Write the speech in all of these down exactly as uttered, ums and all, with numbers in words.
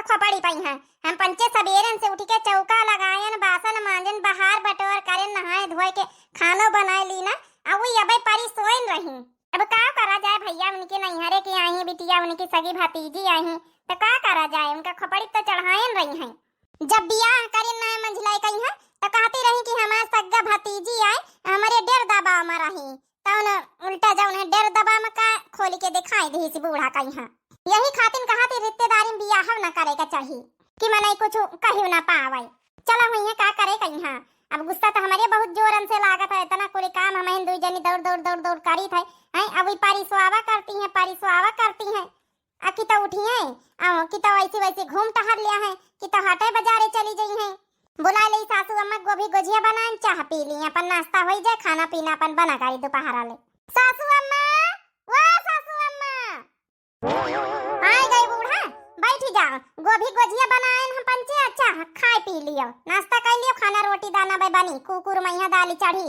खोपड़ी पइहैं। हम पंचे सबेरन से उठि के चौका लगायन, बासन माँजन, बहार बटोर करेन, नहाए धोए के खानो बनाए लीना, अउ वही अबे परी सोइन रही। अब का करा जाए भइया, उनके नैहरे के आही बिटिया, उनकी सगी भतीजी आही, त का करा जाए, उनका खोपड़ी त चढ़ायन रही हैं। जब बियाह करेन ना मंझिलाई कइहैं, त कहती रही कि हमार सग्गा भतीजी आए, हमरे डेर दबा में रही, तउन उल्टा जउन है डेर दबा में का खोलि के देखाई दिहिस बूढ़ा कइहैं। यही खातिन कहती रिश्तेदारी में बियाह ना करे का चाही कि मनई कुछ कहियो ना पावे। चला हुइहैं का करे कइहैं। अब गुस्सा त हमरे बहुत जोरन से लागत है, इतना कुल काम हमहिन दुई जनी दौड़ दौड़ दौड़ दौड़ करीत है, हैं? अब वही परिसवावा करती हैं, परिसवावा करती हैं। आ कि तो उठिहैं, आ कि तो ऐसी वैसी घूम टहर लिया है, कि तो हाटे बजारे चली जइहैं। बुलाए लेई सासू अम्मा, गोभी गोझिया बनाएन, चाह पी ली, अपन नाश्ता होई जाए, खाना पीना अपन बना करी दोपहरा ले। सासू अम्मा, ओ सासू अम्मा। आए गई बूढ़ा, बैठी जाओ, गोभी गोझिया बनाएन हम पंचे, अच्छा खाए पी लियो, नाश्ता कर लियो, खाना रोटी दाना बे बनी, कुकुर मैया दाली चढ़ी।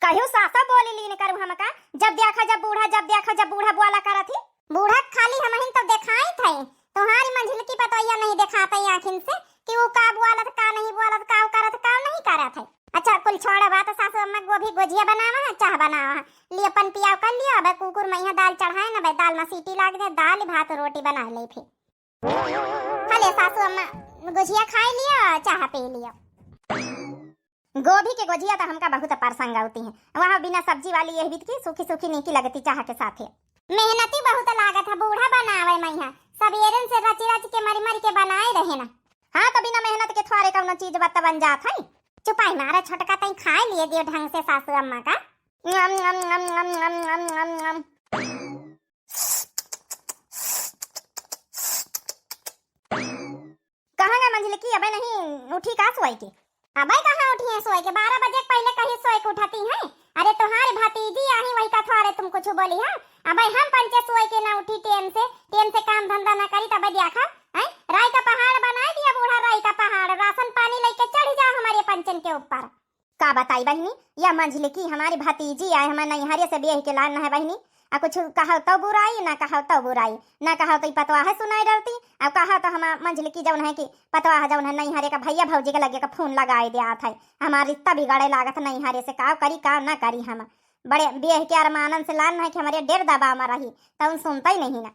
कहियो सासा बोली लीन करू हमका, जब देखा जब बूढ़ा, जब देखा जब बूढ़ा बोला करत ही। बूढ़ा खाली हमहिन तो देखाइत है, तुम्हारी मंझिलकी पतोहिया नहीं देखात है आँखिन से कि वो का बोलत, का नहीं बोलत, का करत, का नहीं करत है। अच्छा कुल छोड़ा बात, सासू अम्मा गोभी गोझिया बनावा है, चाह बनावा है, लियो पन पियाव कर लियो, अब कुकुर मैया दाल चढ़ाए न, अब दाल में सीटी लाग जाए, दाल भात रोटी बना ले फिर। हले सासू अम्मा गोझिया खाए लियो, चाह पी लियो। गोभी के गोझिया त हमका बहुत परसंग आवती है। वहाँ बिना सब्जी वाली यह बीत की सूखी सूखी नीकी लगती चाह के साथे। मेहनती बहुत लागत है बूढ़ा बनावे मैया, सबेरन से रचि रचि के मरि मरि के बनाए रहे ना। हाँ, तो बिना मेहनत के थोरे कउनो चीज बत बन जात है। चुपाई मारा छोटका, तई खाए लिए दियो ढंग से सासू अम्मा का। कहाँ गए मंझिलकी, अबे नहीं उठी का सोए के? अबे कहाँ उठी है सोए के? बारह बजे के पहले कहीं सोए के उठती हैं? अरे तुम्हारे भतीजी आही वही का थोरे तुम कुछ बोली है? अबे हम पंचे सोए के ना उठी टेम से, टेम से काम धंधा ना करी तबे देखा, हैं? राई का पहाड़ बनाए दिया बूढ़ा, राई का पहाड़, राशन पानी लेके चढ़ जा हमारे पंचन के ऊपर। का बताई बहिनी, या मंझिलकी हमारी भतीजी आए, हमारे नैहरे से ब्याह के लान है बहिनी। आ कुछ कहो तो बुराई, ना कहो तो बुराई, ना कहो तो ई पतवाह सुनाई डरती, अब कहो तो हम मंझिलकी जउन है कि पतवाह जउन है नैहरे का भैया भौजी के लगे का फोन लगाए देत है। हमार रिश्ता बिगाड़े लागत नैहरे से, का करी का ना करी हम। बड़े ब्याह के अरमानन से लान है कि हमारे डेर दबा में रही, तो उन सुनता ही नहीं ना।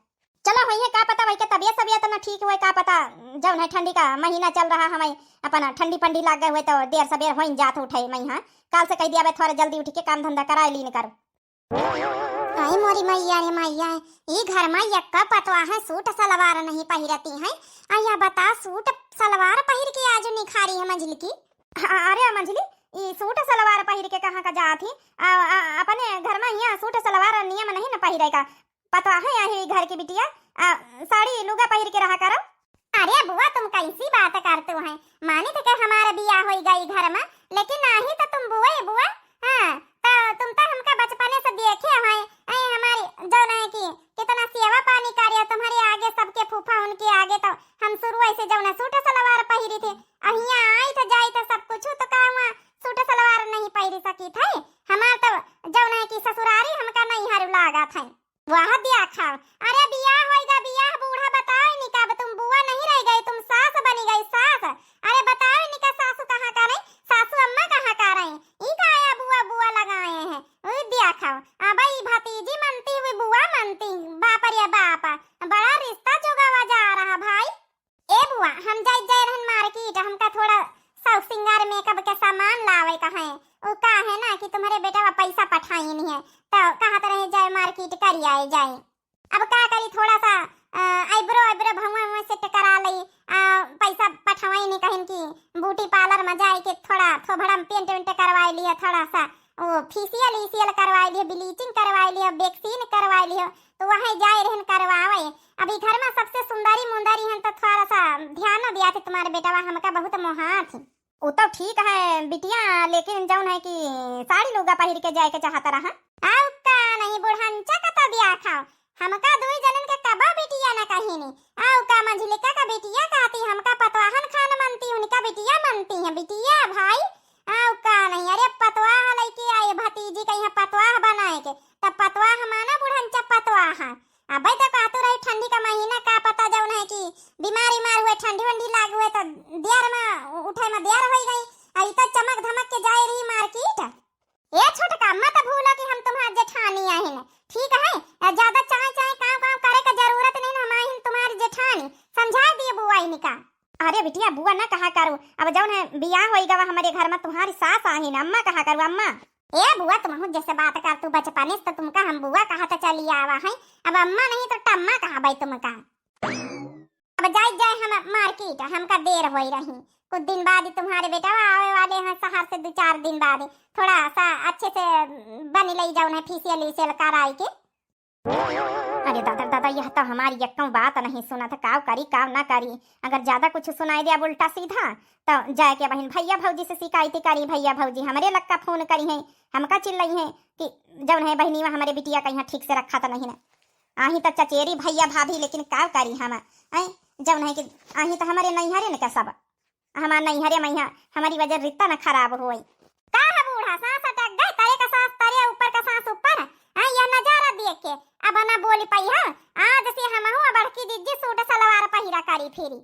चलो होइहैं, का पता वही के तबियत सबियत न ठीक हुए, का पता जउन है ठंडी का महीना चल रहा हमें, अपन ठंडी पंडी लाग गए हुए तो देर सबेर होइन जात उठे मैं। हाँ, काल से कह दिया बे थोड़ा जल्दी उठ के काम धंधा कराए लीन करो। आई मोरी मैया रे मैया, ई घर में यक्का पतवाह सूट सलवार नहीं पहिरती हैं। आ या बता सूट सलवार पहिर के आज निखारी है मंझिलकी। अ-, अरे मंझिली, ई सूट सलवार पहिर के कहाँ का जात ही? आ, आ, अपने घर में यहाँ सूट सलवार नियम नहीं न पहिरे का। पतवाह है यही घर की बिटिया, आ, साड़ी लुगा पहिर के रहा करो। अरे बुआ, तुम कैसी बात करते हो? मानित के हमारा बियाह होई गई घर में, लेकिन नाही तो तुम बुआ, बुआ, हाँ, तो तुम तो हमका बचपने से देखे हैं, ऐ हमारी जौन है कि कितना सेवा पानी करे तुम्हारे आगे, सबके फूफा उनके आगे, तो हम शुरू ऐसे जौन है सूट सलवार पहिरी थे, अब यहाँ आई तो जाई तो सब कुछ तो का हुआ सूट सलवार नहीं पहिरी सकी थे। हमार तो जौन है कि ससुरारी हमका नहीं हरू लागत है। वाह बियाह खाओ। अरे बियाह होइगा, बियाह बूढ़ा बताओ इनका, अब तुम बुआ नहीं रह गई, तुम सास बनी गई, सास। अरे बताओ इनका सासू कहाँ का रही, सासू अम्मा कहाँ का रही? ई का आया बुआ बुआ लगाए हैं। ओए बियाह खाओ। अब ई भतीजी मनती हुई बुआ मनती, बाप रे बाप, बड़ा रिश्ता जोगावा जा रहा भाई। ए बुआ, हम जाई जाए रहन मार्केट, हमका थोड़ा शौक सिंगार मेकअप के सामान लावे का है। उ का है ना कि तुम्हारे बेटा पैसा पठाइन है, तो कहत रहे जाए मार्केट करी आए जाए। अब का करी, थोड़ा सा, अ, आईब्रो, आईब्रो भौंवा हुआ सेट करा लई, अ, पैसा पठवाइन कहिन कि ब्यूटी पार्लर में जाए के थोड़ा थोबड़ा में पेंट वेंट करवाए लियो, थोड़ा सा वो फेशियल ईशियल करवाए लियो, ब्लीचिंग करवाए लियो, वैक्सीन करवाए लियो, तो वहाँ जाए रहन करवावे। अभी घर में सबसे सुंदरी मुंदरी हन, तो थोड़ा सा ध्यान दिया थे तुम्हारे बेटवा, हमका बहुत मोहात ही। उ तो ठीक है बिटिया, लेकिन जौन है कि साड़ी लुगा पहिर के जाए के चाहत रहा। आउ का नहीं बुढ़ंचा का तो बियाह खाओ, हमका दुई जनन के कबा बिटिया न कहिनी। आउ का मंझलिका का बिटिया कहती, हमका पतवाहन खान मनती, उनका बिटिया मनती है, बिटिया भाई। आउ का नहीं, अरे पतवाह लइके आए भतीजी का यहाँ पतवाह बनाए के, तब पतवाह माना बुढ़ंचा पतवाह। अबे तो कहतू रही ठंडी का महीना, का पता जौन है कि बीमार ईमार हुए, ठंडी वंडी लाग हुए तो दियर में उठे में दियर होई गई। आ ई तो चमक धमक के जाए रही मार्केट। ए छोटका, मत भूलो कि हम तुम्हार जेठानी आहिन, ठीक है? आ ज्यादा चाय चाय काव काव करे का जरूरत नहीं, हम आहिन तुम्हार जेठानी, समझा दिए बुआ इनका। अरे बिटिया, बुआ ना कहा करू, अब जौन है बियाह होई गवा हमरे घर में, तुम्हारी सास आहिन, अम्मा कहा करू, अम्मा। ए बुआ, तुमहू जैसे बात कर, तू बचपने से तो तुमका हम बुआ कहा तो चली आवा है, अब अम्मा नहीं तो टम्मा कहा भाई तुमका। अब जाई जाए हम मार्केट, हमका देर होई रही। कुछ दिन बाद ही तुम्हारे बेटा आवे वाले हैं शहर से, दो चार दिन बाद। थोड़ा सा अच्छे से बन लई जाओ ना, फेशियल वेशियल कराई के। अरे दादा, दादा, यह तो हमारी यक्कौ बात नहीं सुनत, काव करी, काव ना करी। अगर ज्यादा कुछ सुनाई दे अब उल्टा सीधा, तो जाए के बहिन भैया भौजी से शिकायत करी, भैया भौजी हमरे लक्का फोन करी हैं, हमका चिल्लई हैं कि जौन है बहिनीवा हमरे बिटिया का यहाँ ठीक से रखा तो नहीं ना। आही तो चचेरी भैया भाभी, लेकिन का करी हम, ऐं, जौन है कि आही तो हमरे नैहरे न का सब, हमार नैहरे मैया हमारी वजह रित्ता न खराब होई। का है बूढ़ा, सास अटक गए, तरे का सास तरे, ऊपर का सास ऊपर, ऐं, यह नजारा देख के अब ना बोली पाई है। आज से हमहू बड़की जिज्जी सूट सलवार पहिरा करी फिरी।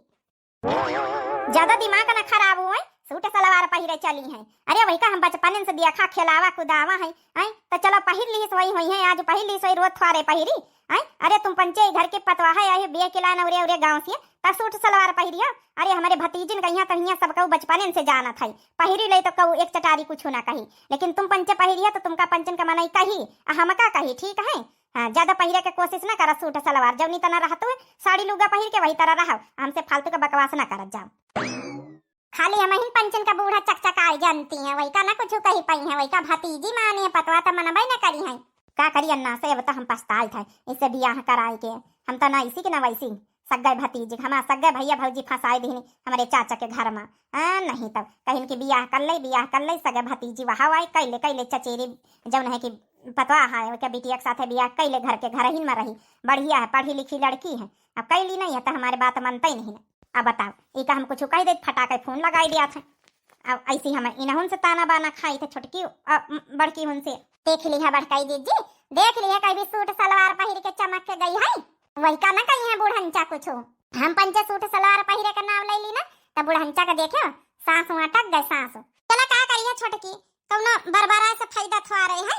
ज्यादा दिमाग न खराब होए, सूट सलवार पहिरे चली हैं। अरे वही का हम बचपन से देखा खेलावा कुदावा है, हैं? तो चलो पहिर लीस वही होई है, आज पहिर लीस वही रोज थ्वारे पहिरी, हैं? अरे तुम पंचे घर के पतवा है, यही बिया किला नवरे उरे गाँव से, तब सूट सलवार पहिरी हो। अरे हमरे भतीजिन कहिया तो हिया सब कहू बचपन से जानत है, पहिरी ले तो कहू एक चटारी कुछ ना कही, लेकिन तुम पंचे पहिरी हो तो तुमका पंचन का मनई कही, आ हमका कही, ठीक है? हाँ, ज्यादा पहिरे के कोशिश ना करा सूट सलवार, जौनी तना रहतू साड़ी लुगा पहिर के वही तरह रहो, हमसे फालतू का बकवास ना करत जाओ। खाली हमहिन पंचन का बूढ़ा चकचकाई जानती हैं, वही का ना कुछ कही पाई हैं, वही का भतीजी माने हैं, पतवा त मनबे ना करी हैं। का करी अन्ना से, अब तो हम पछताइत है, इससे बियाह कराए के। हम तो ना इसी के ना वैसी, सग्गे भतीजी, हमार सग्गे भैया भौजी फंसाए दीनी हमरे चाचा के घर में। आ, नहीं तब कहिन कि बियाह कर ले, बियाह कर ले, सगे भतीजी वहाव आई, कैले कैले चचेरी जौन है कि पतवा है, ओके बिटिया के साथे बियाह कैले, घर के घर ही में रही, बढ़िया है, पढ़ी लिखी लड़की है। अब कैली नहीं है तो हमारे बात मनते ही नहीं। अब बताओ, ई का हम कुछ कह दे, फटाके फोन लगाई दिया था। अब ऐसी हम इनहुन से ताना बाना खाई थे छोटकी, अ, म-, बड़की हुन से। देख लिहा बड़काई दीदी, देख लिहा कहीं भी सूट सलवार पहिर के चमक के गई है, वही का ना कही है बुढ़ंचा कुछ। हम पंचे सूट सलवार पहिरे का नाम ले ली ना, तब बुढ़ंचा के देखे सासू अटक गए सासू। चला का करिए छोटकी, कौनो बरबरा से फायदा थोआ रहे है,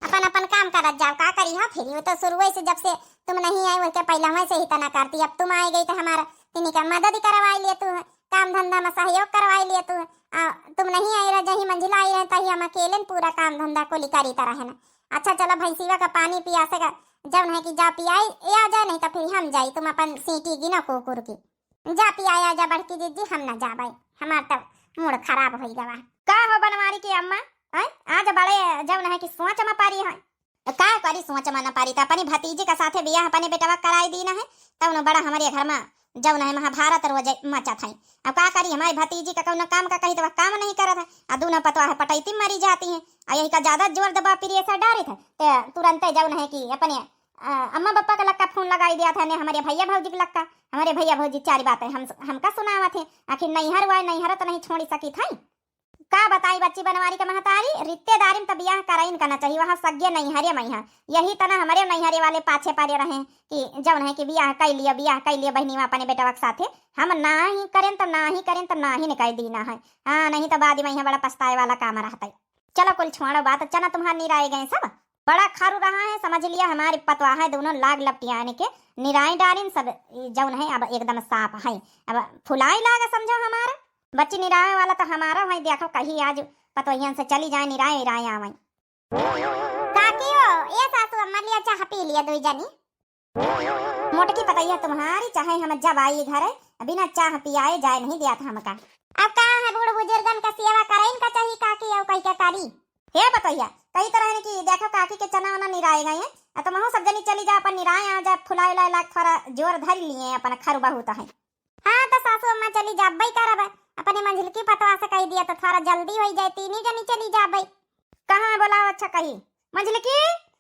अपन अपन काम करत जाओ, का करी हो फिर, वो तो शुरुए से जब से तुम नहीं आए, वही के पहले वैसे ही तना करती, अब तुम आए गई तो हमारा तिनी का मदद करवाई लिए तू, काम धंधा में सहयोग करवाई लिए तू। आ, तुम नहीं आई रह, जही मंझिला आई रहे, तही हम अकेले न पूरा काम धंधा को लिकारी तरह है ना। अच्छा चलो भैंसीवा का पानी पियासे का जौन है कि जा पियाई या जाए, नहीं तो फिर हम जाई, तुम अपन सीटी गिनो कुकुर की। जा पियाया जा बड़की जिज्जी, हम ना जाबै, हमार तब मूड खराब होई गवा। का हो बनवारी के अम्मा, हैं? आज बड़े जौन है कि सोच में पारी है। का करी सोच में न पारी, त अपनी भतीजी का साथे बियाह अपने बेटवा कराई दीना है, तब न बड़ा हमरे घर में जौन है महाभारत रोज मचत है। अब का करी, हमारी भतीजी का कौनो काम का कही तो वह काम नहीं करत है, आ दूनो पतवा है पटैती मरी जाती है, आ यही का ज्यादा जोर दबा प्रेशर डारित है, ते तुरंते जौन है कि अपने, अ, अम्मा बप्पा के लक्का फोन लगाई दिया था, ने हमारे भैया भौजी के लक्का, हमारे भैया भौजी चारी बातें हम, हमका सुनावत है। आखिर नैहर हुआ है, नैहर तो नहीं छोड़ी सकी था। का बताई बच्ची बनवारी के महतारी, रिश्तेदारी में तो बियाह कराइन का ना चाहिए, वहाँ सग्गे नैहरे में यहाँ। यही तना हमारे नैहरे वाले पाछे पड़े रहे कि जौन है कि बियाह कर लियो, बियाह कर लियो बहनी में अपने बेटवा के साथे। हम ना ही करें तो ना ही करें तो ना ही निकाल दीना है। हाँ, नहीं तो बाद में यहाँ बड़ा पछताए वाला काम रहता है। चलो कुल छोड़ो बात, चना तुम्हार निराए गए सब। बड़ा खारू रहा है, समझ लिया हमारी पतवा है, दोनों लाग लपटियाने के निराए डारिन सब, जौन है अब एकदम साफ है, अब फुलाई लाग समझो हमारा। बच्ची निराए वाला तो हमारा है, देखो कहीं आज पतवहियन से चली जाए, निराए निराए आवे। काकी हो, ए सासू अम्मा लिया चाह पी लिया दुई जनी। मोटकी पतैया तुम्हारी, चाहे हम जब आई घरे, बिना चाह पियाए जाए नहीं दिया था हमका। अब का है, बूढ़ बुजुर्गन का सेवा करे इनका चाहिए काकी, और कही के करी। हे पतैया, कही तो रहने की देखो काकी के चना वना निराए गए हैं, आ तुमहू सब जनी चली जा, अपन निराए आ जा, फुलाए उलाए लाग थोड़ा जोर धर लिए अपन खरू बहुत है। हाँ, तो सासू अम्मा चली जाबे करब, अपने मंझिलकी पतवा से कही दिया तो थोड़ा जल्दी होई जाए, तीनी जनी चली जाबे। कहाँ बोलाओ, अच्छा कही, मंझिलकी,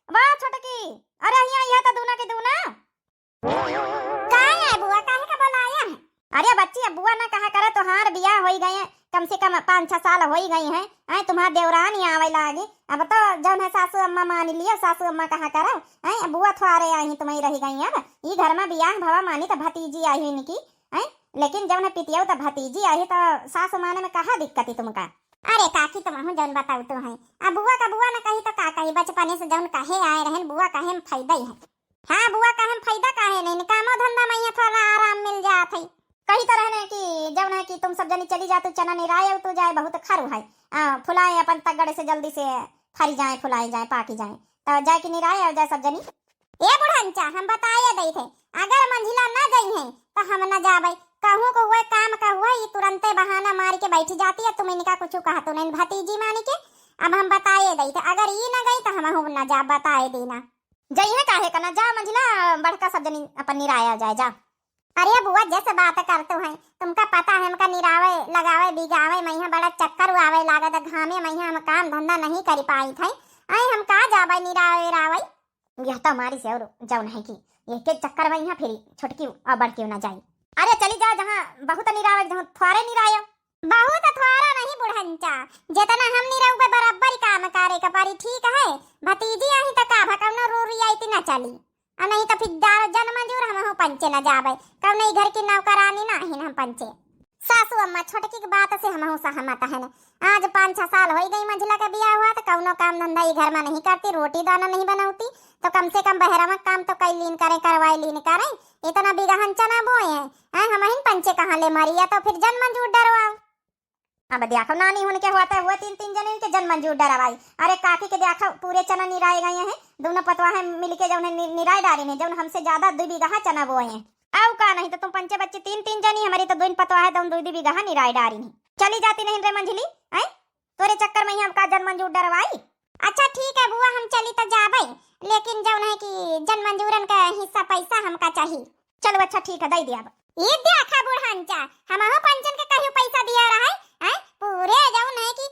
वाह छोटकी, अरे हियाँ यह तो दूना के दूना। का है बुआ, काहे का बोलाया है? अरे बच्ची, अब बुआ ना कहा करे, तोहार बियाह होई गए, कम से कम पाँच छह साल होई गई हैं, आए तुम्हार देवरानी आवै लागी। अब तो जौन है सासू अम्मा मान लियो, सासू अम्मा कहा करो, आए बुआ थ्वारे आई तुम्हें रही गई। अब ई घर मा बियाह भवा मानी तो भतीजी आई इनकी, आए लेकिन जौन है पितियो तो भतीजी आई तो सासू माने में कहा दिक्कत ही तुमका। अरे काकी तुमहू जौन बताऊ तो है, अब बुआ का बुआ न कही तो का कही, बचपने से जौन कहे आए रहन बुआ कहे में फायदा ही है। हाँ बुआ, कहे में फायदा काहे नहीं, कामो धंधा में यहाँ थोड़ा आराम मिल जात है। कही तो रहने कि जौन है कि तुम सब जनी चली जातू चना निराय तू जाए बहुत खरू है, आ, फुलाए अपन तगड़े से जल्दी से फरी जाए, फुलाए जाए, पाकी जाए, तो जाए कि निराय जाए सब जनी। ए बुढ़ंचा, हम बताए दई थे, अगर मंझिला ना गई है तो हम ना जाबे। कहूँ को हुए काम का हुए, ये तुरंते बहाना मार के बैठ जाती है, तुम इनका कुछ कहा तो नहीं भतीजी मानी के। अब हम बताए दई थे, अगर ई ना गई तो हम ना जा, बताए देना। जइहे काहे का ना, जा मंझिला, बड़का सब जनी अपन निराया जाए, जा। अरे बुआ, जैसे बात करतू हैं, तुमका पता है हमका निरावे, लगावे, बिगावे, मइहाँ बड़ा चक्कर आवे लागत, घामे मइहाँ हम काम धंधा नहीं करी पाई थे। आए हम का जावे निरावे, रावे? यह तो हमारी से और जौन है कि ये के चक्कर मइहाँ फिरी छोटकी और बड़की ना जाई। अरे चली जा, जहाँ बहुत निरावे, जहाँ थोड़े निरायो। बहुत थोड़ा नहीं बुढ़ंचा, जितना हम निरहुआ बराबर काम करे के परी, ठीक है? भतीजी आही त का भा कौनो रूरी आई ती न चली, आ नहीं त फिर डार जन मंजूर हमहू पंचे न जाबे, कौनो ई घर की नौकरानी ना ही हम पंचे। सासू अम्मा, छोटकी के बात से हमहू सहमत हन। आज पाँच छह साल होई गई मंझिला के बियाह हुआ, त कौनो काम धंधा ई घर में नहीं करती, रोटी दाना नहीं बनौती, तो कम से कम बहरवा काम तो कई लीन करें, करवाई लीन करें। इतना बिगहन चना बोए हैं, हैं, हमहिन पंचे कहाँ ले मरी, या तो फिर जन मंजूर डरवाओ। अब देखो नानी हुन के हुआ त हुआ तीन तीन जने के जन मंजूर डरवाई। अरे काकी के देखो पूरे चना निराए गए हैं, दोनों पतवाहे मिलके जौन है नि-, निराए डारी ने, जौन हमसे ज्यादा दो बीघा चना बोए हैं। आउ का नहीं तो तुम पंचे बच्चे तीन तीन जनी, हमारी तो दोन पतवाहे दौन दो दो बीघा निराए डारी ने। चली जाती नहीं रे मंझिली, हैं? तोरे चक्कर में ही हमका जन मंजूर डरवाई। अच्छा ठीक है बुआ, हम चली त जाबे, लेकिन जौन है कि जन मंजूरन का हिस्सा पैसा हमका चाही। चलो अच्छा ठीक है, दई दिया अब। ये देखा बुढ़ंचा, हमहू पंचन के कहियो पैसा दिया रहा है, हैं? पूरे जौन है कि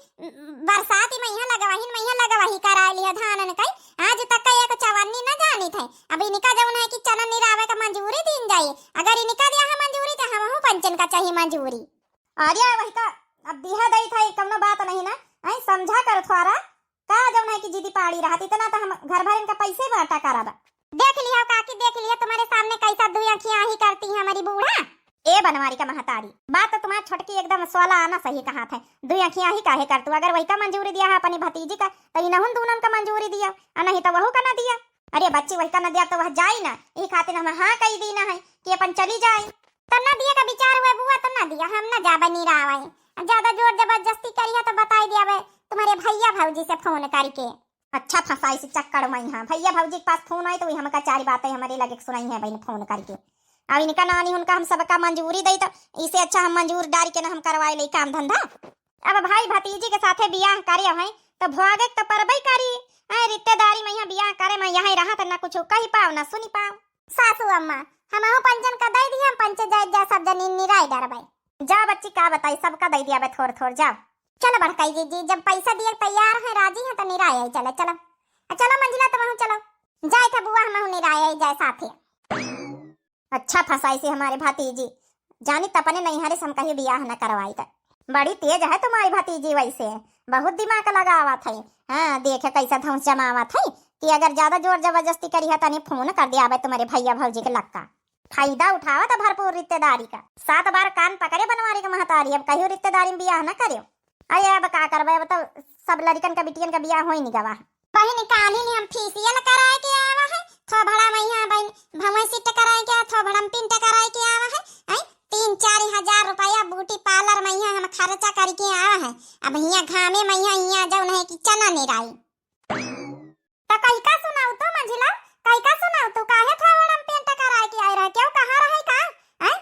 बरसात में यहाँ लगवाही, में यहाँ लगवाही करा लिया धानन कई, आज तक का एक चवन्नी न जानी थे। अब इनका जौन है कि चना निरावे का मंजूरी दीन जाए, अगर इनका दिया है मंजूरी तो हमहू पंचन का चाही मंजूरी। अरे वही का, अब दिहा दई था, कौनो बात नहीं ना, हैं? समझा कर थोड़ा। का जौन है कि जिदी पाड़ी रहत, इतना तो हम घर भर इनका पैसे बांटा करब। देख लिया काकी, देख लिया तुम्हारे सामने कैसा दुई अखियाँ ही करती है हमारी बूढ़ा। ए बनवारी का महतारी, बात तो तुम्हार छोटकी एकदम सोला आना सही कहा थे। दुई अखियाँ ही काहे कर तू? अगर वही का मंजूरी दिया है अपनी भतीजी का, तो इनहुन दूनन का मंजूरी दिया, और नहीं तो वहू का ना दिया। अरे बच्ची, वही का ना दिया तो वह जाई ना, यही खातिर हम हाँ कही दी ना है कि अपन चली जाए। तो ना दिया का विचार हुआ बुआ, तो ना दिया, हम ना जाबे निरावे। ज्यादा जोर जबरदस्ती करिया तो बताई दिया बे तुम्हारे भैया भौजी से फोन करके। अच्छा फंसाई से चक्कर में, हाँ भैया भौजी के पास फोन आए तो वही हमका चारी बातें हमारे लगे सुनाई है बहन फोन करके। अब इनका नानी उनका हम सबका मंजूरी दई तो इसे अच्छा हम मंजूर डारी के ना हम करवाए ले काम धंधा। अब भाई भतीजी के साथे बियाह करे हैं तो भोगे तो परबई करी। ऐ रिश्तेदारी में यहाँ बियाह करे में यहाँ रहा तो ना कुछ कही पाओ ना सुनी पाओ। सासू अम्मा, हमहू पंचन का दई दिया, हम पंचे जाए जा सब जनी निराई डरबे। जा बच्ची, का बताई, सबका दई दिया बे थोड़ थोड़, जाओ। चलो बड़काई जीजी, जब पैसा दिए तैयार है, राजी है तो निराई आई चले, चलो। आ चलो मंझिला, तुमहू चलो। जाए थे बुआ, हमहू निराई आई जाए साथे। अच्छा फंसाई से हमारे भतीजी, जानी त अपने नैहरे से हम कहीं बियाह न करवाई त। बड़ी तेज है तुम्हारी भतीजी वैसे, बहुत दिमाग लगावत है। हाँ, देखे कैसा धौंस जमावत है कि अगर ज्यादा जोर जबरदस्ती करी है तनी फोन कर दिया बे तुम्हारे भैया भौजी के लक्का। फायदा उठावत है भरपूर रिश्तेदारी का। सात बार कान पकड़े बनवारी के महतारी, अब कहियो रिश्तेदारी में बियाह न करियो। अरे अब का करबे, अब तो सब लड़िकन का बिटियन का बियाह होई नहीं गवा। बहिन काली ने हम फेशियल कराए के आवा है, थोबड़ा में यहाँ बहिन भवें सिट कराए के, थोबड़ा में पिंट कराए के आवा है। हैं? तीन चार हजार रुपया ब्यूटी पार्लर में यहाँ हम खर्चा करके आवा है। अब हियाँ घामे में यहाँ, हियाँ जौन है कि चना निराई। तो कई का सुनाऊ तू मंझिला, कई का सुनाऊ तू, काहे थोबड़ा में पेंट कराए के आए रहे, क्यों कहाँ रहे का? हैं?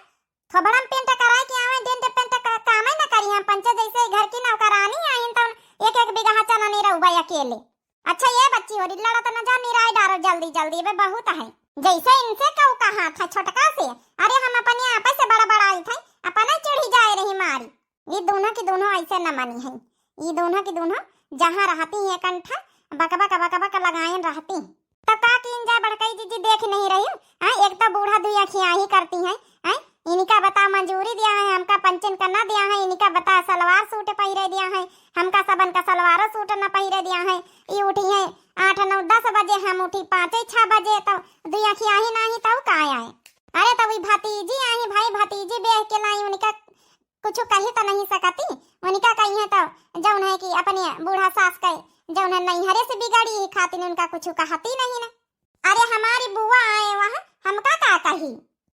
थोबड़ा में पेंट कराए के आवे, डेंट पेंट का कामे न करी हम पंचे जैसे घर की नौकरानी आइन तौन एक एक बीघा चना निरहुबा अकेले। अच्छा ये बच्ची होरी, लड़त न जा, निराई डारो जल्दी जल्दी, बे बहुत है। जैसे इनसे कहू कहा था छोटका से, अरे हम अपने आपे से बड़बड़ाई थे, अपने चिढ़ी जाए रही मारी। ये दोनों की दोनों ऐसे न मनी है, ये दोनों की दोनों जहाँ रहती हैं कंठा बक बक बक बक लगायन रहती। तो का कीन जाए बड़कई जीजी, देख नहीं रही? हाँ, एक तो बूढ़ा दुई अखियाँ ही करती हैं, हैं? इनका बता मंजूरी दिया है, हमका पंचन का ना दिया है, इनका बता सर सलवार सूट पहिरे दिया है, हमका सबन का सलवारो सूट न पहिरे दिया है। ई उठी है आठ नौ दस बजे, हम उठी पाँचे छह बजे, तो दुई आँखी आही नाही तो का आए? अरे तो वही भतीजी आही भाई, भतीजी बेह के लाई, उनका कुछ कही तो नहीं सकती, उनका कही है तो जौन है कि अपने बूढ़ा सास के जौन है नैहरे से बिगड़ी ही खातिर उनका कुछ कहती नहीं ना। अरे हमारी बुआ आए वहाँ, हमका का कही?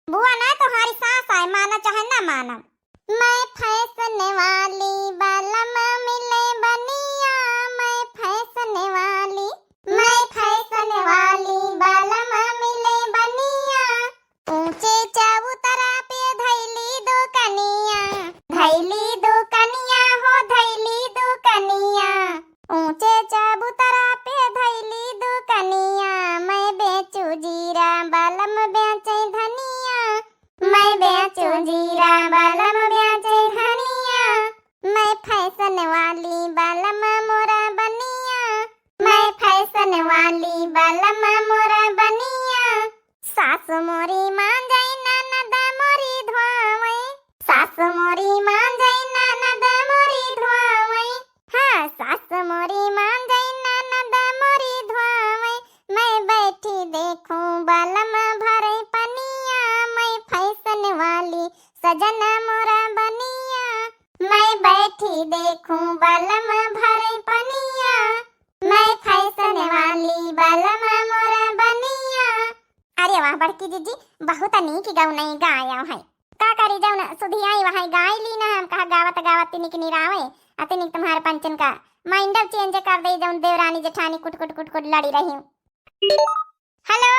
बुआ ना तुम्हारी सास आए, माना चाहे ना माना। मैं फैशन वाली बालम मिले बनिया, मैं फैशन वाली, मैं फैशन वाली बालम मिले बनिया। ऊंचे चबूतरा पे धैली दुकनिया, धैली दुकनिया हो धैली दुकनिया। ऊंचे चबूतरा पे धैली दुकनिया, मैं बेचू जीरा बालम बेचे धनिया, मैं बेचू जीरा बालम बेचे धनिया। मैं फैशन वाली बालम मोरा बनिया, मैं फैशन वाली बालम मोरा बनिया। सासु मोरी मांजई ननद मोरी धोवई, सासु मोरी मांजई ननद मोरी धोवई। हाँ, सासु मोरी मांजई ननद मोरी धोवई। मैं बैठी देखूं बालम भरे पनिया, मैं फैशन वाली सजना मोरा बनिया। मैं बैठी देखूं बालम भरे पनिया, मैं फैशन वाली बालम मोरा बनिया। अरे वाह बड़की जीजी, बहुत नीक गौनई गायव है। का करी, जौन सुधियाई वहाई गाय ली ना, हम कहा गावत गावत तिनिक निरावे, आ तिनिक तुम्हारे पंचन का माइंडव चेंज कर दे, जौन देवरानी जेठानी कुट कुट कुट कुट लड़ी रही। हेलो,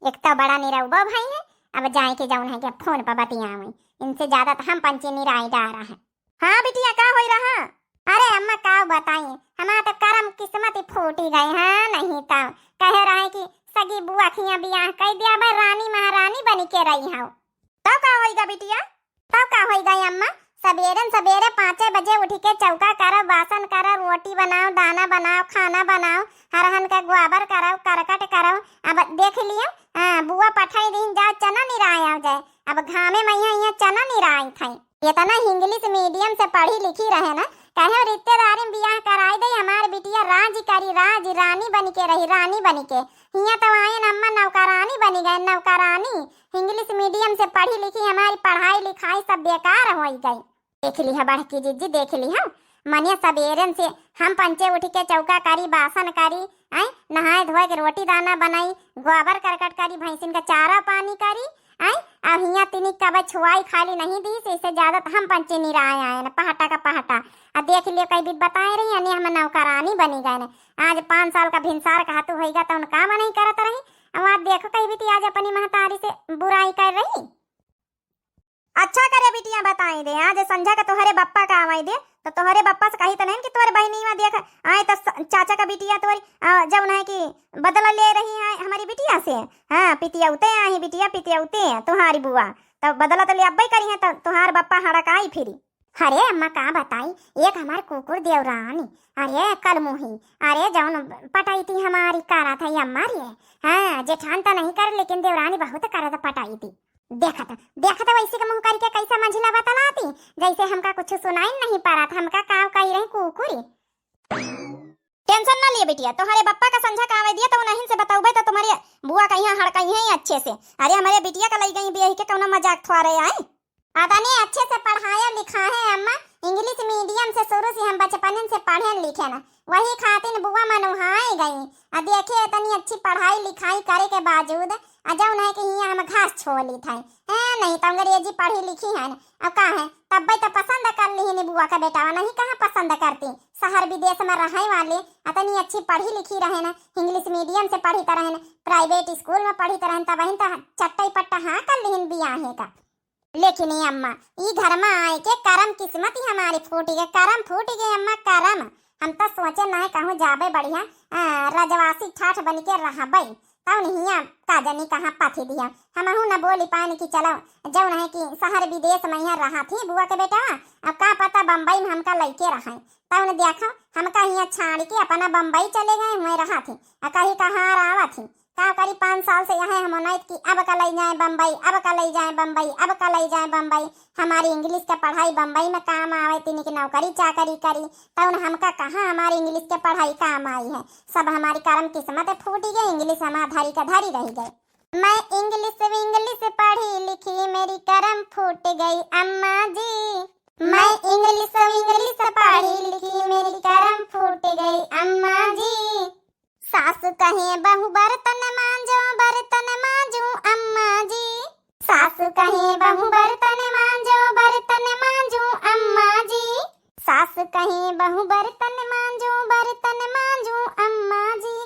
एक तो बड़ा निरौबो भाई है, अब जाए के जौन है कि फोन पर बतियावे, इनसे ज्यादा तो हम पंचे निराई डारा है। हाँ बिटिया, का होई रहा? अरे अम्मा, का बताई, हमार तो करम किस्मत ही फूटी गए, हाँ, नहीं तो कहे रहे कि सगी बुआ खिया बियाह कई दिया, भाई रानी महारानी बनी के रही हूँ। तब का होई गा बिटिया? तब का होई गा अम्मा? सबेरन सबेरे पाँचे बजे उठी के चौका करो, बासन करो, रोटी बनाओ, दाना बनाओ, खाना बनाओ, हरहन का गोबर करो, करकट करो। अब देख लियो, हाँ, बुआ पठाई दीन, जाओ चना निराय आओ जाए। अब घामे में यहाँ, यहाँ चना निराय थे। इतना इंग्लिश मीडियम से पढ़ी लिखी रहे ना, कहे रिश्तेदारी में बियाह कराई दे, हमार बिटिया राज करी, राज, रानी बनी के रही, रानी बनी के। हियाँ तो आयन अम्मा नौकरानी बनी गए, नौकरानी। इंग्लिश मीडियम से पढ़ी लिखी, हमारी पढ़ाई लिखाई सब बेकार होई गई। देख लिहा बड़की जीजी, देख लिहा, मने सबेरन से हम पंचे उठ के चौका करी, बासन करी, आय, नहाए धोए के रोटी दाना बनाई, गोबर करकट करी, भैंसिन का चारा पानी करी, आय, अब हियाँ तिनी कब छुआई खाली नहीं दी, से इससे ज्यादा तो हम पंचे निराय आए न, पहाटा का पहाटा। आ देख लियो, कई भी बताए रही, अने हम नौकरानी बनी गए न। आज पाँच साल का भिनसार का हाथू होइगा, तो उनका मन ही करत रही। अब आज देखो, कई भी आज अपनी महतारी से बुराई कर रही। अच्छा करे बिटिया बताई दे, आज संझा का तोहरे बप्पा का आवाई दे, तो तोहरे बप्पा से कही तो नहीं कि तोहरे बहिनी में देख आए तो स-, चाचा का बिटिया तोहरी, आ, जब उन्हें कि बदला ले रही है हमारी बिटिया से। हाँ, पितियौते आई बिटिया, पितियौते तुम्हारी बुआ, तब बदला तो ले अब्बे करी है, तो तुम्हार बप्पा हड़काई फिरी। अरे अम्मा का बताई, एक हमार कुकुर देवरानी, अरे कलमुही, अरे जौन पटाई थी हमारी कारा था ये अम्मा रे। हाँ, जेठान तो नहीं कर, लेकिन देवरानी बहुत करत पटाई थी। देखत, देखत वैसे के मुंह करके कैसा मंझिला बतलाती, जैसे हमका कुछ सुनाई नहीं पड़त, हमका काव कही रही कुकुरी। टेंशन ना लिए बिटिया, तोहरे बप्पा का संझा का आवे दिया तो उन्हीं से बतौबे तो तुम्हारे बुआ का यहाँ हड़काई है अच्छे से। अरे हमारे बिटिया का लई गई बियाह के कौनो मजाक थोड़े आए। अतने अच्छे से पढ़ाया लिखा है अम्मा, इंग्लिश मीडियम से शुरू से हम बचपन से पढ़े लिखे ना, वही खातिर बुआ मनुहाए गई। आ देखे इतनी अच्छी पढ़ाई लिखाई करे के बावजूद आ जौन है कि हियाँ हम घास छोली थे। हैं, नहीं तो अंग्रेजी पढ़ी लिखी है ना। अब का है, तब्बे तो पसंद कर ली नहीं बुआ का बेटा, नहीं कहाँ पसंद करती। शहर विदेश में रहे वाले, इतनी अच्छी पढ़ी लिखी रहे ना, इंग्लिश मीडियम से पढ़ी तो रहे ना, प्राइवेट स्कूल में पढ़ी तो रहे, तब वहीं तो चट्टई पट्टा हाँ कर लिहिन बियाहे का। लेकिन ये अम्मा, ई घर में आए के करम किस्मत ही हमारी फूट गए, करम फूट गए अम्मा, करम। हम तो सोचे ना कहूँ जाबे बढ़िया, आ, रजवासी ठाठ बन के रहबे, तब नहीं का जनी कहाँ पाथी दिया। हमहू न बोली पान कि चलो, जौन है कि शहर विदेश में यहाँ रहा थी बुआ के बेटा, अब का पता बम्बई में हमका लइके रहे। तब न देखो, हमका यहाँ छाड़ के अपना बम्बई चले गए हुए रहा थी, आ कहीं कहाँ आवा थी। का करी, पाँच साल से यहाँ हम ओनाइत कि अब का लई जाए बम्बई, अब का लई जाए बम्बई, अब का लई जाए बम्बई। हमारी English के पढ़ाई बम्बई में काम आवे, तिनी की नौकरी चाकरी करी, तउन हमका कहाँ हमारी English के पढ़ाई काम आई है। सब हमारी करम किस्मत फूटी गई, English हमार धरी का धरी रही गई। मैं English विंग्लिश पढ़ी लिखी, मेरी करम फूट गई अम्मा जी। मैं English विंग्लिश पढ़ी लिखी, मेरी करम फूट गई अम्मा जी। सास कहे बहू बर्तन मांजो, बर्तन मांजू अम्मा जी। सास कहे बहू बर्तन मांजो, बर्तन मांजू अम्मा जी। सास कहे बहू बर्तन मांजो, बर्तन मांजू अम्मा जी।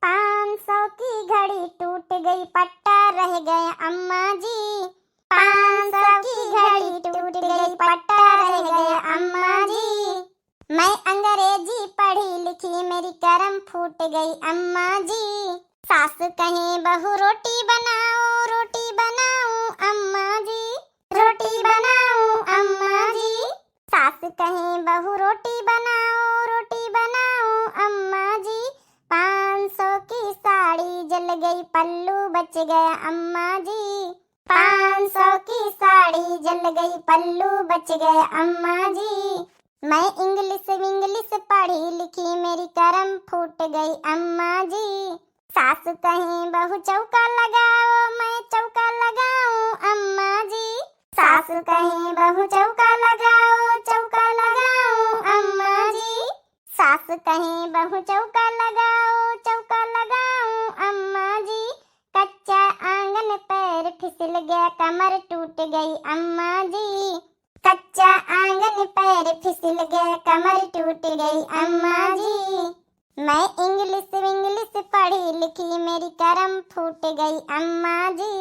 पाँच सौ की घड़ी टूट गई, पट्टा रह गया अम्मा जी। पाँच सौ की घड़ी टूट गई, पट्टा रह गया अम्मा जी। मैं अंग्रेजी पढ़ी लिखी, मेरी करम फूट गई अम्मा जी। सास कहे बहू रोटी बनाओ, रोटी बनाओ अम्मा जी, रोटी बनाओ अम्मा जी। सास कहे बहू रोटी बनाओ, रोटी बनाओ अम्मा जी। पाँच सौ की साड़ी जल गई, पल्लू बच गया अम्मा जी। पाँच सौ की साड़ी जल गई, पल्लू बच गया अम्मा जी। मैं English विंग्लिश पढ़ी लिखी, मेरी करम फूट गई अम्मा जी। सास कहे बहू चौका लगाओ, मैं चौका लगाऊं अम्मा जी। सास कहे बहू चौका लगाओ, चौका लगाऊं अम्मा जी। सास कहे बहू चौका लगाओ, चौका लगाऊं अम्मा जी। कच्चा आंगन पैर फिसल गया, कमर टूट गई अम्मा जी। कच्चा आंगन पैर फिसल गया, कमर टूट गई अम्मा जी। मैं English विंग्लिश पढ़ी लिखी, मेरी करम फूट गई अम्मा जी।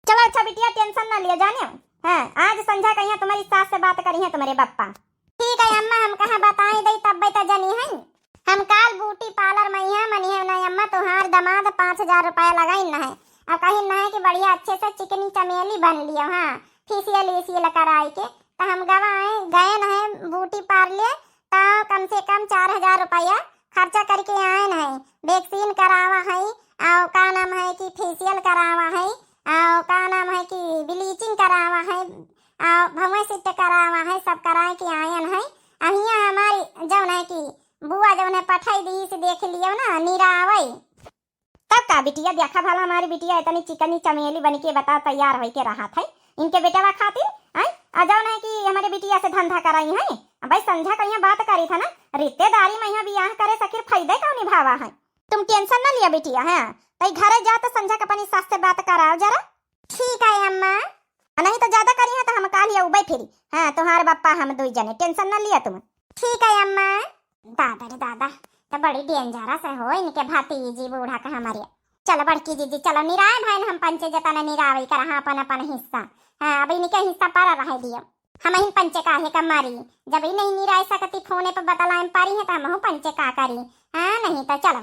चलो अच्छा बिटिया, tension ना लिया जाने। हाँ, आज संझा कहिया तुम्हारी सास से बात करिहैं तुम्हारे बप्पा। ठीक है अम्मा, हम कहाँ बताई दई, तब्बे त जनी है। हम काल beauty parlour में यहाँ मनी है ना अम्मा, तुहार दमाद पाँच हजार रुपया लगाइन है। अब कहिन है कि बढ़िया अच्छे से चिकनी चमेली बन लियो, हाँ, facial ईसियल कराई के। त हम गवाए गए न है beauty parlour, त कम से कम चार हजार रुपया खर्चा करके आएन है। Vaccine करावा है, और का नाम है कि facial करावा है, और का नाम है कि bleaching करावा है, और भौंवे सिट करावा है, सब कराए के आएन है। अहिया हमारी जौन है कि बुआ जौन है पठाई दी से देख लियो ना निरावई। तब का बिटिया, देखा भला हमारी बिटिया इतनी चिकनी चमेली बन के बता तैयार होई के रहत है इनके बेटवा खातिर, हैं? आ जौन है कि हमारे बिटिया से धंधा कराई है। अब भाई संझा कहिया बात करी था ना, रिश्तेदारी में यहाँ बियाह करे सकिर फायदे कौनी भावा है। तुम tension ना लिया बिटिया, हैं? तई घरे जा तो संझा के अपनी सास से बात कराओ जरा। ठीक है अम्मा। आ नहीं तो ज्यादा करिहैं तो हम काल ही उबे फिरी। हाँ, तुहार बप्पा हम दुई जने, tension ना लिया तुम। ठीक है अम्मा। दादा रे दादा, त बड़ी dangerous है हो इनके भतीजी बूढ़ा का हमारे। चलो बड़की जीजी, चलो निराय भाई हम पंचे जतन निरावई कर, हाँ, अपन अपन हिस्सा। हाँ, अब इनके हिस्सा पर रह दियो। हम ही पंचे काहे का मारी, जब ही नहीं निराय सकती फोने पर बतलाए पारी है तो हम पंचे का करी। हाँ, नहीं तो चलो।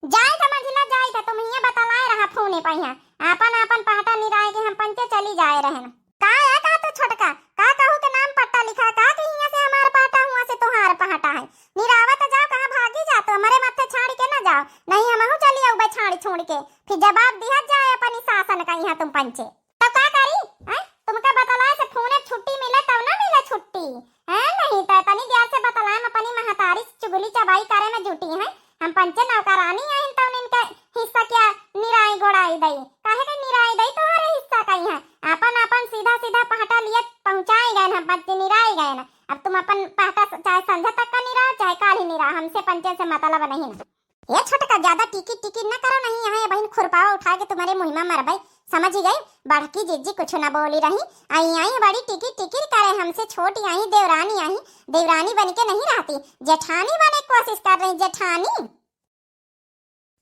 जाए था मंझिला, जाए था, तुम हियाँ बतलाए रहा फोने पर, हियाँ आपन आपन पहटा निराए के हम पंचे चली जाए रहन। का है का तू छोटका, का कहू के नाम पट्टा लिखा, का के हियाँ से हमार पहटा, हुआँ से तोहार पहटा है? निरावत जाओ, कहाँ भागी जात हो, हमरे माथे छाड़ के ना जाओ, नहीं हमहू चली आउबे छाड़ छोड़ के, फिर जवाब दिहत जाए अपनी सासन का यहाँ तुम पंचे। तो का करी, हैं? तुमका बतलाए से फोने छुट्टी मिले तब ना मिले छुट्टी, हैं? नहीं तो तनी देर से बतलाए में अपनी महतारी से चुगली चबाई करे में जुटी हैं। हम पंचे नौकरानी आइन तौन इनके हिस्सा क्या निराई गोड़ाई दई? काहे के निराई दई? तोहरे हिस्सा का ही है। आपन आपन सीधा सीधा पहटा लिए पहुँचाए गए हम पंचे निराई गए ना। अब तुम अपन पहटा स-, चाहे संझा तक का निराओ, चाहे काल ही निराओ, हमसे पंचे से मतलब नहीं ना। ए छोटका, ज्यादा टिकी टिकी न करो, नहीं यहाँ ये बहिन खुरपावा उठा के तुम्हारे मुँह में मरबई, समझ गई? बड़की जीजी कुछ न बोली रही, आई आई बड़ी टिकी टिकी करे हमसे, छोटी आई देवरानी आई, देवरानी बन के नहीं रहती, जेठानी बने कोशिश कर रही, जेठानी।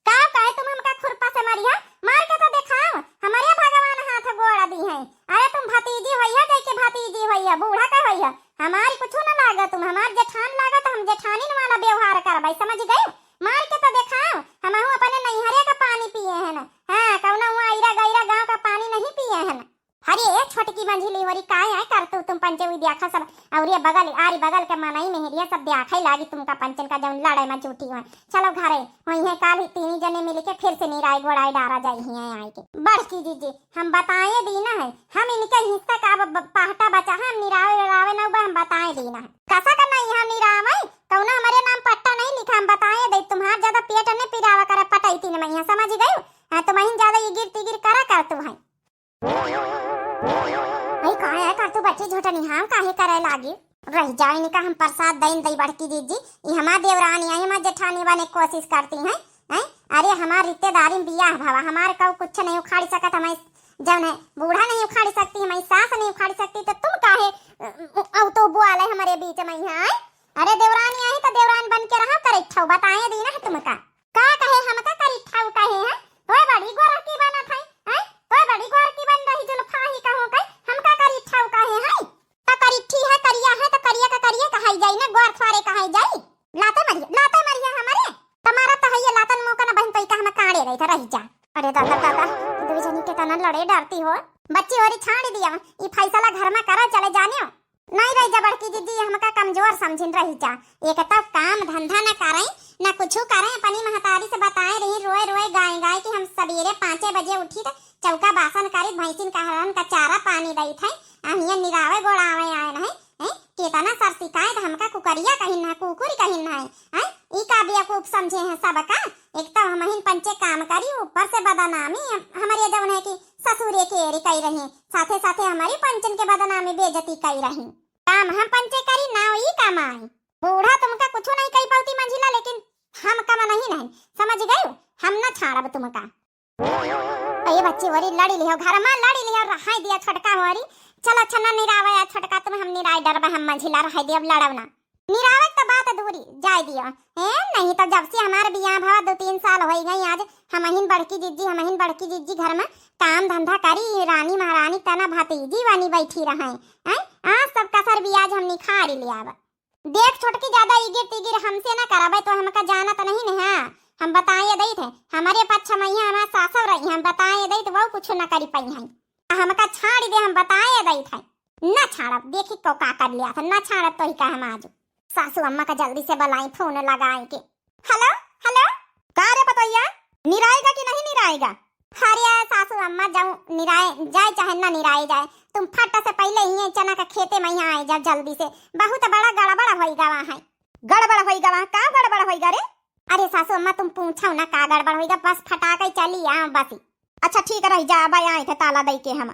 का कहे तुम हमका खुरपा से मरिया? मार के तो देखाओ, हमारे भगवान हाथ गोड़ दी हैं। अरे तुम भतीजी होइया, जाके भतीजी होइया, बूढ़ा का होइया, हमारी कुछ न लागा तुम, हमार जेठान लागा तो हम जेठानी वाला व्यवहार करबई, समझ गई? मार के तो देखाओ, हमहू अपने नैहरे का पानी पिए हैं ना। हाँ, कौनो हुआ अइरा गैरा गाँव का पानी नहीं पिए हैं ना। अरे ए छोटकी मंझिली होरी, काहे आए करतू तुम पंचे हुई देखा सब, और ये बगल, आरी बगल के मनई मेहरिया सब देखा ही लागी तुमका पंचन का जौन लड़े में जुटी हुआ। चलो घरे, वहीं है काल ही तीनी जने मिल के फिर से निराई गोड़ाई डारा जाई ही आए के। बड़की जीजी, हम बताए दीना है, हम इनके हिस्सा का अब ब-, पहटा बचा है, हम निरावे उरावे न हुआ, हम बताए दीना है। कसा का नहीं हम निरावे, कौनो हमारे नाम पट्टा नहीं लिखा, हम बताए दे, तुम्हार ज्यादा पेट ने पिरावा करे पटई तीन महीना, समझ गयो? हाँ, तुम ही ज्यादा इगिर तिगिर करा करतू है। भाई, काहे है करतू बच्ची झोटनी, हम काहे करे लागी? रह जाओ इनका, हम प्रसाद दइन दई बड़की जीजी, ई हमार देवरानी है, हमार जेठानी बने कोशिश करती हैं, हैं? अरे हमार रिश्तेदारी में बियाह भवा, हमार कऊ कुछ नहीं उखाड़ सकत, हमारी जौन है बूढ़ा नहीं उखाड़ सकती, हमारी सास नहीं उखाड़ सकती, तो तुम काहे, अ, अ, अ, तो बुआ ले हमारे बीच में यहाँ, हैं? अरे देवरानी आई तो देवरान बन के रहा करे, ठौ बताए दीना है तुमका। का कहे हमका करी ठाऊ कहे हैं? तोय बड़ी गोरकी बनत है, हैं? तोय बड़ी गोरकी बन रही जुल्फा ही कहूँ कई, हमका करी ठाऊ कहे हैं? तो करी ठी है, करिया है, तो करिया का करिया कहाई जाई ना, गोर थोरे कहाई जाई। लाते मरिया, लाते मरिया हमारे। तुम्हारा तो है ये लातन मुँह का ना बहन, तो का हम काढ़े रही था, रही जा। अरे दादा, दादा, दुई जनी के तना लड़े डरती हो। बच्ची होरी छाड़ दिया, ई फैसला घर में करा चले जानियो। नहीं रह जा बड़की जीजी, हमका कमजोर समझिन रही जा। एक तो काम धंधा न करें, न कुछ करें, अपनी महतारी से बताए रही रोए रोए गाय गाय कि हम सवेरे पाँचे बजे उठी त चौका बासन करी, भैंसिन का हरन का चारा पानी दई थे, अहिया निरावे गोड़ावे आए रहे, हैं? केतना सर शिकायत, हमका कुकरिया कहिन है, कुकुर कहिन है, हैं? ई का बेवकूफ समझे हैं सबका? एक तो हमहिन पंचे काम करी, ऊपर से बदनामी हम-, हमरे जौन है कि ससुरे के एरी कई रही, साथे साथे हमारी पंचन के बदनामी बेइज्जती कई रही। काम हम पंचे करी, ना ई कमाई। बूढ़ा तुमका कुछ नहीं कही पावती मंझिला, लेकिन हम कम नहीं नहीं, समझ गयो? हम ना छाड़ब तुमका। ए बच्ची वरी लड़ी लिहो, घर में लड़ी लिहो, रहाई दिया छोटका वरी। चलो अच्छा ना निरावे आ छोटका, तुम हम निराई डरबा, हम मंझिला रहाई दिया, अब लड़ब ना। निरावे तो बात दूरी, जाए दियो। ए, नहीं तो जब से हमार बियाह भवा दो तीन साल होई गई, आज हमहिन बड़की जिज्जी, हमहिन बड़की जिज्जी घर में काम धंधा करी, रानी महारानी तना भतीजी बनी बैठी रहे। हैं? आज सब कसर बियाज हम निखारी ले आवा। देख छोटकी, ज्यादा इगिर तिगिर हमसे ना कराबे, तो हमका जानत नहीं न है। हम बताए दई थे, हमारे पक्ष में यहाँ हमार सासव रही, हम बताए दई थे, वो कुछ ना करी पाई हैं। हमका छाड़ी दे, हम बताए दई थे। ना छाड़ब, देखी को का कर लिया था, ना छाड़ब तो ही का हम आज। सासू अम्मा का जल्दी से बुलाई, फोन लगाए के। हेलो, हेलो। का रे पतोहिया, निराएगा कि नहीं निराएगा? अरे सासू अम्मा, जाऊं निराए जाए चाहे ना निराए जाए, तुम फट से पहले ही चना का खेते में यहाँ आए जाओ जल्दी से। बहुत बड़ा गड़बड़ होई गवा है। गड़बड़ होई गवा? का गड़बड़ होई गा रे? अरे सासू अम्मा, तुम पूछो ना का गड़बड़ होई गा, बस फटाके चली आओ बस। अच्छा ठीक रही जा, अब आए थे ताला दई के हम।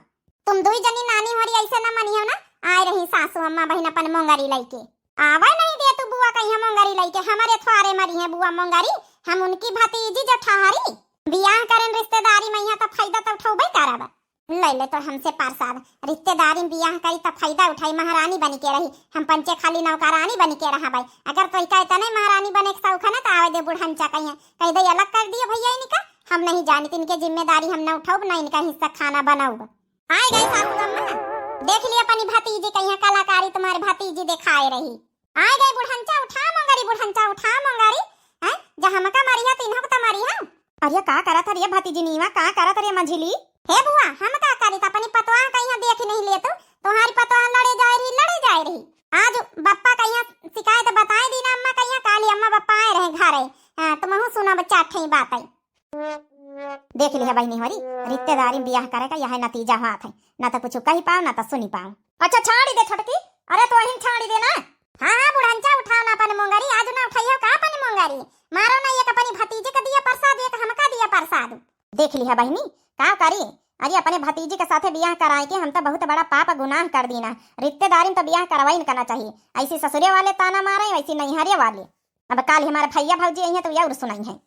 तुम दुई जनी नानी होरी ऐसे ना मनियो ना, आए रही सासू अम्मा बहिन अपन मोंगरी लइके। आवे नहीं दे तू बुआ कहिया मोंगरी लइके, हमारे थ्वारे मरी है बुआ मोंगरी, हम उनकी भतीजी जो ठहरी। बियाह करें रिश्तेदारी में यहाँ तो फायदा तो उठौबे करब। ले ले तो हमसे प्रसाद, रिश्तेदारी में बियाह करी तो फायदा उठाई, महारानी बनी के रही, हम पंचे खाली नौकरानी बनी के रहा भाई। अगर तो इका इतने महारानी बने के शौक है ना तो आवे दे बुढ़ंचा कहिया, कह दे अलग कर दियो भैया इनका, हम नहीं जानित इनके जिम्मेदारी हम ना उठौब ना इनका हिस्सा खाना बनौब। आए गए सासू अम्मा, देख लिया अपनी भतीजी कहिया कलाकारी तुम्हारे भतीजी दिखाए रही। आए गए बुढ़ंचा उठा मोंगरी, बुढ़ंचा उठा मोंगरी। हैं? जब हमका मरिया तो इन्हों को तो मरिया। अरे का करत हरिये भतीजी नीवा, का करत हरिये मझिली? हे बुआ, हम का करी त अपनी पतवाह कहिया देख नहीं ले तू, तुम्हारी पतवाह लड़े जाए रही, लड़े जाए रही। आज बप्पा कहिया शिकायत बताए दी ना अम्मा कहिया, काली अम्मा बप्पा आए रहे घरे। हाँ, तुमहू सुना बच्चा ठई बात है। देख लिहा बहिनी होरी, रिश्तेदारी में बियाह करे का यह नतीजा हुआ था, ना तो कुछ कही पाओ, ना तो सुनी पाओ। अच्छा छाड़ी दे छोटकी, अरे तो अहिन छाड़ी दे ना। हाँ, हाँ, बुढ़ंचा उठाओ ना अपन मोंगरी, आज ना उठाइयो का अपन मोंगरी? मारो ना, एक अपनी भतीजे का दिया प्रसाद, एक हमका दिया प्रसाद। देख लिहा बहिनी, का करी? अरे अपने भतीजी के साथे बियाह कराए के हम तो बहुत बड़ा पाप गुनाह कर दीना। रिश्तेदारी में तो बियाह करवाई न करना चाहिए। ऐसी ससुरे वाले ताना मारे, वैसी नैहरे वाले। अब काल हमारे भैया भौजी आई हैं तो ये और सुनाई हैं।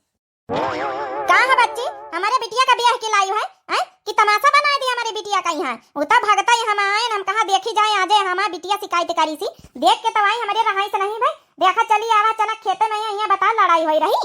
का है बच्ची, हमारे बिटिया का बियाह के लायु है, हैं? कि तमाशा बनाए दिया हमारे बिटिया का यहाँ? उ तो भगता ही हम आए न, हम कहा देखी जाए, आ जाए हमारे बिटिया शिकायत करी सी। देख के तो आई हमारे रहाई से नहीं भाई। देखा चली आवा चना खेते में, यहाँ बता लड़ाई होई रही।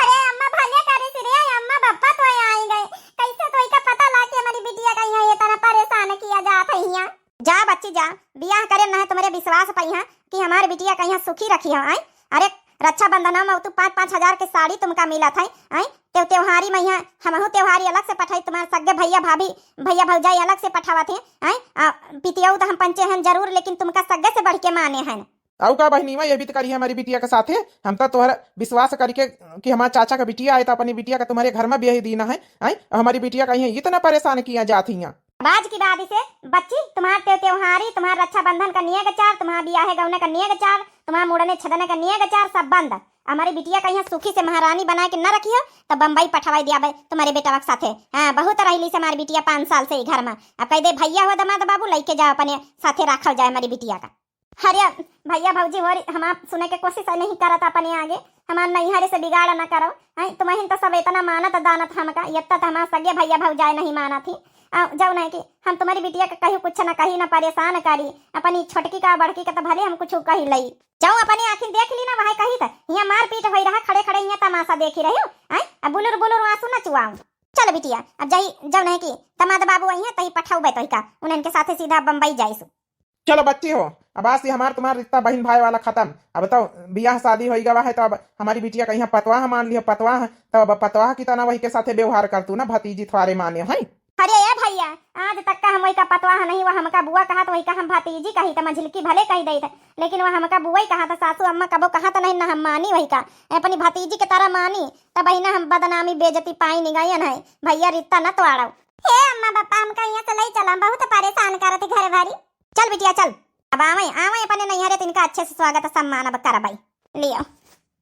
अरे अम्मा भले करे सी रे, अम्मा बप्पा तो आई गए। कैसे तो इका पता ला के हमारी बिटिया का यहाँ ये तरह परेशान किया जात है यहाँ? जा बच्ची जा, बियाह करे ना है तुम्हारे विश्वास पई है कि हमारे बिटिया का यहाँ सुखी रखी है, आए? अरे रक्षाबंधन में तू पाँच पाँच हजार के साड़ी तुमका मिलत है, आय? ते त्योहारी में यहाँ हमहू त्योहारी अलग से पठाई, तुम्हार सगे भैया भाभी, भैया भौजाई अलग से पठावत है, आय? आ, पितियऊ तो हम पंचे हैं जरूर, लेकिन तुमका सगे से बढ़ के माने हैं। अउ का बहिनीवा, ये भी तो करी हमारी बिटिया के साथे। हम तो तोहरा विश्वास करिके कि हमार चाचा का बिटिया आए तो अपनी बिटिया का तुम्हारे घर में ब्याह दीना है, आय? और हमारी बिटिया का यहाँ इतना परेशान किया जात हियाँ। बाज की बात इसे बच्ची, तुम्हार ते त्योहारी, तुम्हार रक्षाबंधन का नियग चार, तुम्हार बियाहे गौने का नियग चार, तुम्हार मुड़ने छदने का नियग चार, सब बंद। हमारी बिटिया का यहाँ सुखी से महारानी बना के न रखियो, तो बम्बई पठवाई दिया बे तुम्हारे बेटवा के साथे। हाँ, बहुत रहली से हमारी बिटिया पाँच साल से ही घर में। अब कह दे, "भैया हो दमाद बाबू, लेके जाओ अपने साथे, रखल जाए हमारी बिटिया का।" अरे भैया भौजी हो रे, हमार सुने के कोशिश नहीं करत अपने आगे, हमार नैहरे से बिगाड़ न करो। हैं, तुम्हें तो सब इतना मानत दानत हमका, इतना तो हमार सगे भैया भौजाई नहीं मानत ही। आ, जाओ नहीं कि हम तुम्हारी बिटिया के कहीं कुछ न कही, न परेशान करी, अपनी छोटकी का बड़की के तो भले हम कुछ कही लई। जाओ अपने आँखिन देख ली ना, वहाँ कही तो यहाँ मारपीट होई रहा, खड़े खड़े यहाँ तमाशा देखी रही हो। हैं, अब बुलुर बुलुर आंसू न चुआओ। चल बिटिया, अब जाई, जाओ नहीं कि दमाद बाबू आई हैं, तही पठाऊ बे तोही का, उन्हन के साथे सीधा बम्बई जाइसु। चलो बच्ची हो, अब आज से हमार तुम्हार रिश्ता बहिन भाई वाला खतम। अब तो बियाह शादी होई गवा है, तो अब हमारी बिटिया का यहाँ पतवाह मान लियो, पतवाह। तो अब पतवाह की तरह वही के साथे व्यवहार कर तू ना, भतीजी थ्वारे माने है। अरे ए भैया, आज तक का हम वही का पतवाह नहीं, वह हमका बुआ कहा तो वही का हम भतीजी कही, तो मझिलकी भले कही दे थे, लेकिन वह हमका बुआ ही कहा था, सासू अम्मा कबो कहा तो नहीं ना हम मानी वही का, अपनी भतीजी के तरह मानी। तब बहिना हम बदनामी बेइज्जती पाई नहीं गयन है। भैया रिश्ता न तोड़ो। हे अम्मा पापा, हमका यहाँ से ले चला, बहुत परेशान करत घर भरी। चल बिटिया चल, अब आवे, आवे अपने नैहरे, तो इनका अच्छे से स्वागत सम्मान अब करबै। लियो,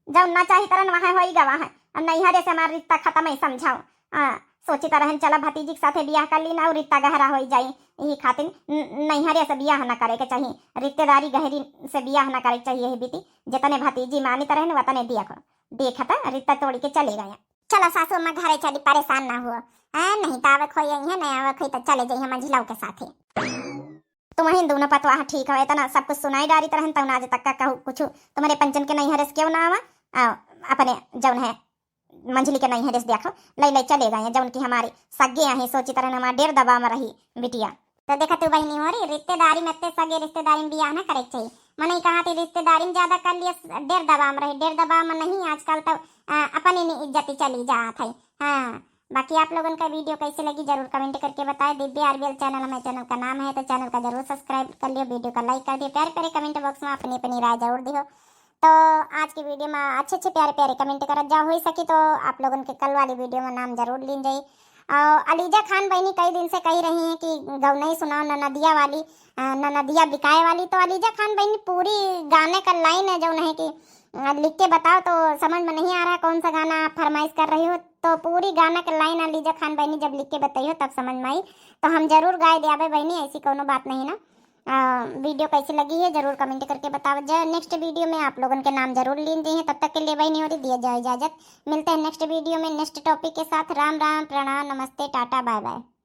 जौन ना चाही तरन वहाँ होई गवा है। अब नैहरे से हमार रिश्ता खत्म है, समझाओ। आ, सोचित रहन चला भतीजी के साथे बियाह कर ली ना, और रिश्ता गहरा होई जाई। यही खातिर न-, नैहरे से बियाह न करे के चाहिए, रिश्तेदारी गहरी से बियाह न करे के चाहिए। यही बीती जितने भतीजी मानित रहन वतने दिया करो। देखा था रिश्ता तोड़ी के चले गए। चला सासू अम्मा घरे चली, परेशान ना हुआ। आ, नहीं तो आवे खोई है, नहीं आवे खोई तो चले जाइए मंझिलाऊ के साथे। तुम्हें दोनों पतवाह ठीक हो, इतना सब कुछ सुनाई डारी तरहन तौन आज तक का कहू कुछ तुम्हारे पंचन के नैहरे से क्यों ना आवा? आ, अपने जौन है मंझली के नैहरे से देखो, ले ले चले गए, जौन की हमारी सगे यहीं सोची तरहन हमारे डेर दबा में रही बिटिया। तो देखा तू बहिनी हो री, रिश्तेदारी में ते सगे रिश्तेदारी में बियाह ना करे के चाहिए। मनई कहा थी रिश्तेदारी में ज्यादा कर लिए, डेर दबा में रही, डेर दबा में नहीं आजकल तो, आ, अपनी नी इज्जती चली जात है। हाँ, बाकी आप लोगन का video कैसे लगी जरूर comment करके बताएं। दिव्या आरबीएल channel हमारे channel का नाम है, तो channel का जरूर subscribe कर लियो, video का like कर दियो, प्यारे प्यारे comment box में अपनी अपनी राय जरूर दियो। तो आज की video में अच्छे अच्छे प्यारे प्यारे comment करत जाओ, हो सकी तो आप लोगन के कल वाली video में नाम जरूर लीन जाई। और अलीजा खान बहनी कई दिन से कही रही हैं कि गौनई सुनाओ ननदिया वाली, अ, ननदिया बिकाए वाली। तो अलीजा खान बहनी पूरी गाने का line है जौन है कि, अ, लिख के बताओ, तो समझ में नहीं आ रहा कौन सा गाना आप फरमाइश कर रही हो। तो पूरी गाना के line अलीजा खान बहनी जब लिख के बताई हो तब समझ में आई, तो हम जरूर गाए दियाबे बहनी, ऐसी कोनो बात नहीं ना। आ, video कैसी लगी है जरूर comment करके बताओ। जय, next video में आप लोगन के नाम जरूर लीन जाइए। तब तक के लिए बहनी हो रही दिया जाए इजाजत। मिलते हैं next video में next topic के साथ। राम राम, प्रणाम, नमस्ते, टाटा, bye bye।